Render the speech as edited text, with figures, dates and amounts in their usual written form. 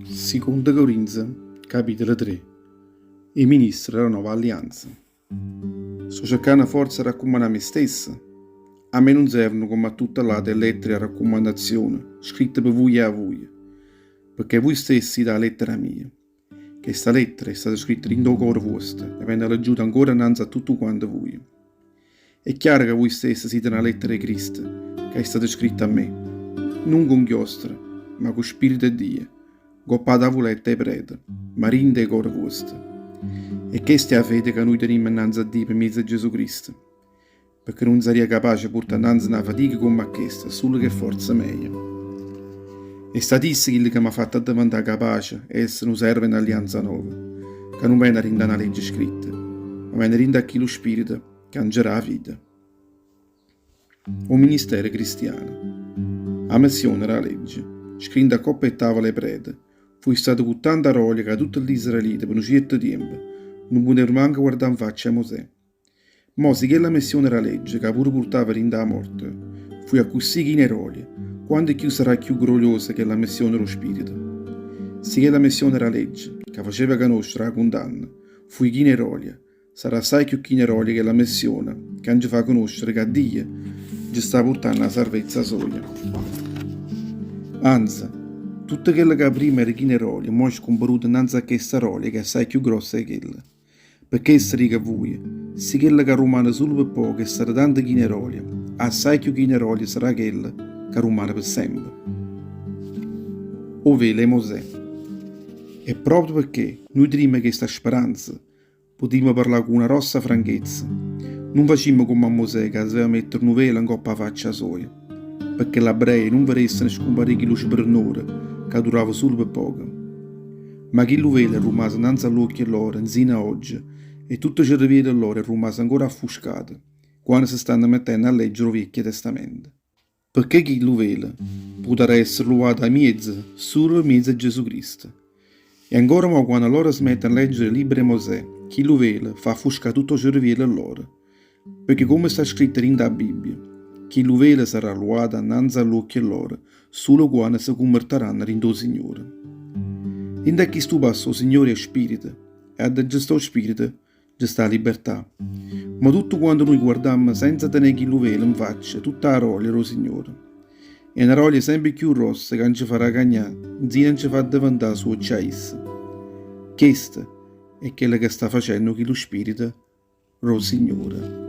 Siconda Corinze, capitolo 3 'E ministre d' 'a nova allianza. Sto cercanno forze 'e raccumannà a me stesso? A me nun servono comm' a tutte ll'ate 'e lettere 'e raccumandazione scritte pe vuje e 'a vuje, pecché vuje stessi site 'a lettera mia. Chesta lettera è stata scritta dint' 'o core vuosto e vene leggiuta ancora annanze a tuttuquante vuje. È chiaro ca vuje stesse site na lettera 'e Cristo ca è stata scritta 'a me, nun cu 'nchiostro, ma cu Spirito 'e Dio, 'ncopp' 'a tavuletta 'e preta, ma dint' 'e core vuoste. E chesta è 'a fede ca nuje tenimmo 'nnanze a Dio pe miezo 'e Gesù Cristo. Pecché nun sarria capace 'e purtà 'nnanze na fatica comm' a chesta sulo ch' 'e fforze meje. È stato isso chillo ca m'ha fatto addeventà capace 'e essere nu servo 'e n'allianza nova, ca nun vene 'a dint' a na legge scritta, ma vene 'a dint' a chillu spirito ca nce dà 'a vita. O ministero cristiano. A missione d' 'a legge, scritta 'ncopp' 'e tavole 'e prete, fuje stata cu tanta rolia ca tutte ll'israelite pe nu cierto tiempo nun putevano manco guardà 'nfaccia 'e Mosè. Mo si chella messione d' 'a legge, ca pure purtava dint' 'a morte, fuje accussì china 'e rolia, quanto cchiù sarrà cchiù groliosa chella messione d' 'o Spirito. Si chella messione d' 'a legge, ca faceva canoscere 'a cundanna, fuje china 'e rolia, sarrà assaje cchiù china 'e rolia chella messione ca nce fa conoscere ca Dio nce sta purtanno 'a sarvezza soja. Anze, tutto chello ca primma era chino 'e rolia, mo è scumparuto 'nnanze a chesta rolia ca è assaje cchiù grossa 'e chella. Pe chesto dico a vuje, si chella ca rummane sulo pe poco è stata tanto china 'e rolia, assaje cchiù china 'e rolia sarrà chella ca rummane pe sempe. O velo 'e Mosè. E proprio pecché nuje tenimmo chesta speranza, putimmo parlà cu na grossa franchezza. Nun facimmo comm' a Mosè ca s'aveva mettere nu velo 'ncopp' 'a faccia soja, pecché ll'abbrei nun vedessero scumparì chillu sbrennore ca durava sulo pe poco. Ma chillu velo è rummaso 'nnanze a ll'uocchie lloro 'nzino a ogge e tutto 'o cerviello lloro è rummaso ancora affuscato quanno se stanno mettenno a leggere 'o Viecchio Testamento. Pecché chillu velo putarrà essere luvato 'a miezo sulo pe miezo 'e Gesù Cristo. E ancora mo quanno loro se mettono a leggere 'e libbre 'e Mosè, chillu velo fa affuscà tutto 'o cerviello lloro. Pecché comme sta scritto dint' 'a Bibbia, chillu velo sarrà luato annanze a ll'uocchie lloro sulo quanno se cummertaranno dint' 'o Signore. Dint' a chistu passo 'o Signore è Spirito e addo nce sta 'o Spirito nce sta 'a libertà. Ma tuttu quanto nuje guardammo senza tené chillu velo 'nfaccia tutta 'a rolia d' 'o Signore. È na rolia sempe cchiù grossa ca nce farà cagnà 'nzino a nce fà addeventà suocce a Isso. Chesto è chello ca sta facenno chillu Spirito d' 'o Signore.